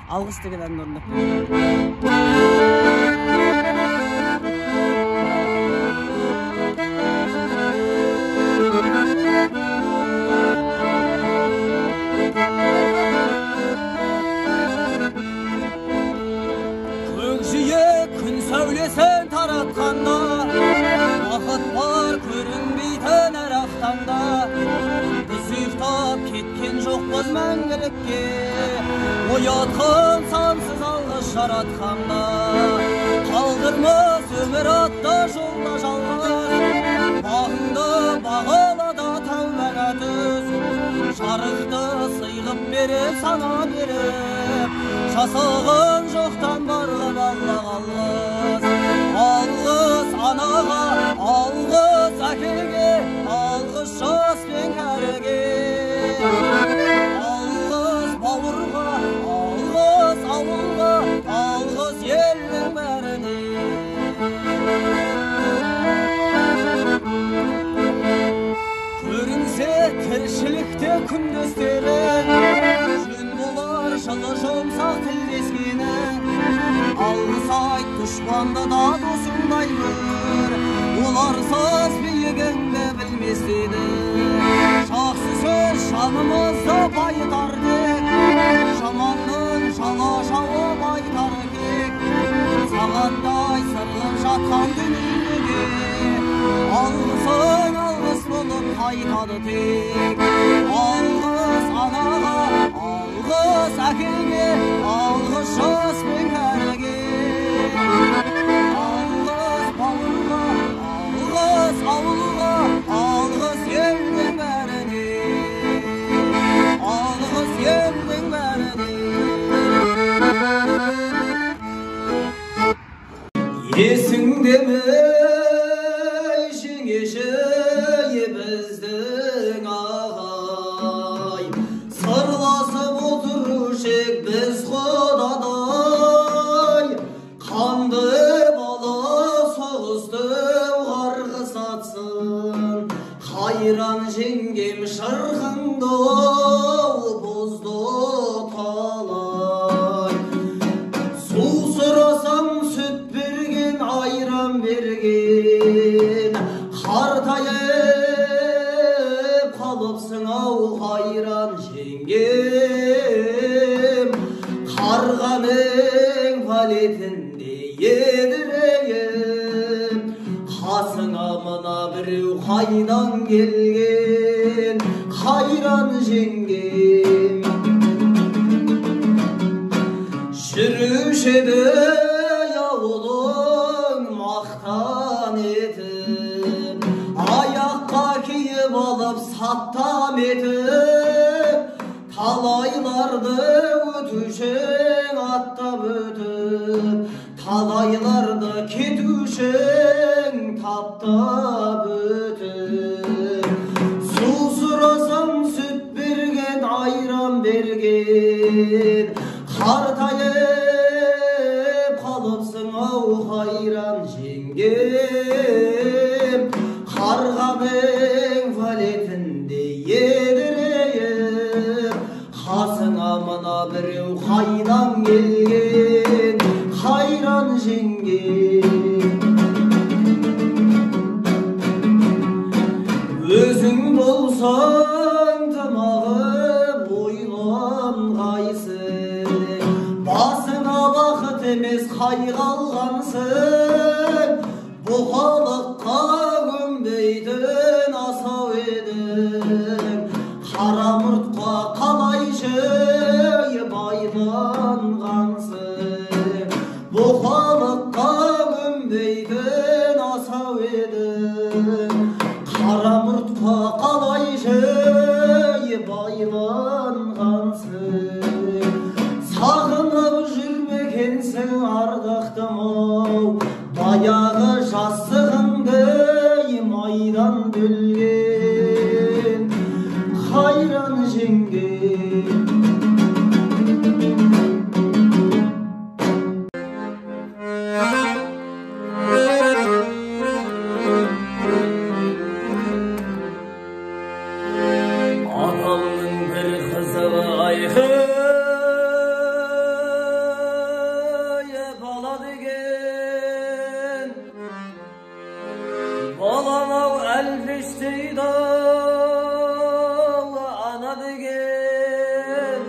Алғыс деген әнін орындап. Көкжиек күн сәулесін таратқанда, бақыт бар көрінбейтін әр ақ таңда. Біз ұйықтап кеткен жоқпыз мәңгілікке, оятқан сансыз алғыс жаратқанға. Қалдырмас өмір атты жолда жалғыз, бағыңды бағала да тәубаңа түс. Жарықты сыйлып беріп, сана беріп, жасаған жоқтан барғып Аллаға алғыс. Алғыс анаға, алғыс әкеге, алғыс жас пен кәріге. Алғыс бауырға, алғыс ауылға, алғыс елдің бәріне. Көрінсе тіршілікте күндестері, жөн болар жылы жұмсақ тілдескені. Алғыс айт дұшпанды да досыңдай көр, оларсыз биігіңді білмес еді. Жақсы сөз жанымызды байытар тек, жаманның жала жауып айтар кек. Сағаттай сырғып жатқан дүниеге, алғысың алғыс болып қайтады тек. Алғыс анаға, алғыс әкеге, алғыс жас пен кәріге. Алғыс бауырға, алғыс ауылға, алғыс елдің бәріне. Алғыс елдің бәріне. Есіңде ме жеңеше біздің ағай, сырласып отырушы ек біз құдадай. Қанды бала соғысты қарғыс атсын, қайран жеңгем шырқыңды бұзды талай. Су сұрасам сүт берген, айран берген, қартайып қалыпсың ау қайран жеңгем. Қарғаның палетіндей едірейіп, қасыңа мына біреу қайдан келген, қайран жеңгем. Жүруші еді ауылың мақтан етіп, аяққа киіп алып саттам етіп, талайларды өтушің аттап өтіп, талайларды кетушің таптап өтіп. Су сұрасам сүт берген, айран берген, қартайып қалыпсың ау қайран жеңгем. Қарғаның валетіндей едірейіп, қасыңа мына біреу қайдан келген, қайран жеңгем. Өзің болсаң тымағып ойланғайсың, басыңа бақыт емес қайғы алғансың. Бұқалыққа көнбейтін асау едің, қара мұртқа қалайшы байланғансың. Бұқалыққа көнбейтін асау едің, қара мұртқа қалайшы байланғансың. Сағынып жүрмекенсің ардақтым ау, баяғы жастығыңды майдан бөлген, қайран жеңгем. Атамның бір қызығы айқын, Сүйді ана деген.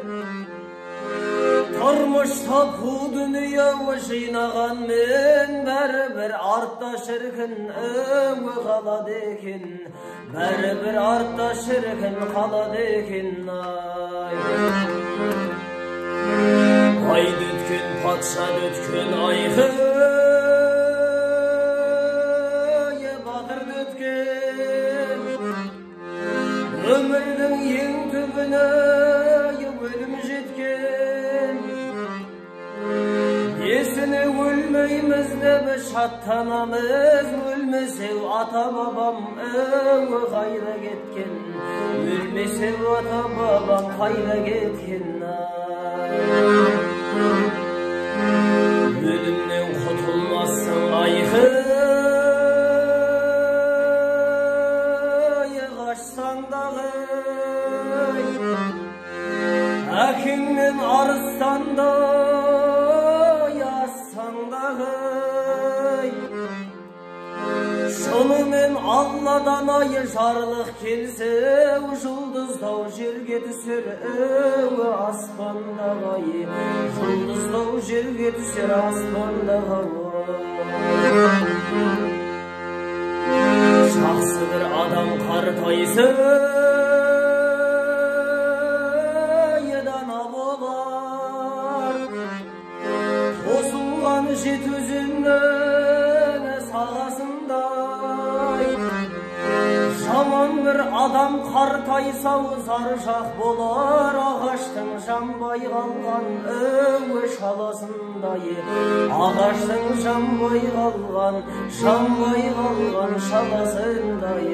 Тұрмышта қу дүние жинағанмен, бәрібір артта шіркін өңі қалады екен, бәрібір артта шіркін қалады екен. Ай, айды өткен, патша өткен, айқы батырды өткен. Өмірдің ең түбіне өлім жеткен. Несіне өлмейміз деп шаттанамыз, өлмесе ата бабам өңі қайда кеткен, өлмесе ата бабам қайда кеткен? Өлімнен құтылмассың, айқы, қашсаң дағы, әкеңнен арыстандай ассаң дағы. Шынымен Алладан ай жарлық келсе, жұлдыздау жерге түсер өңі аспандағы ай, жұлдыздау жерге түсер аспандағы. Жақсы бір адам қартайса, дана болар, қосылған жеті өзеннің сағасындай. Жаман бір адам қартайса, зар жақ болар, ағаштың жанбай қалған өңі шаласындай, ағаштың жанбай қалған, жанбай қалған шаласындай.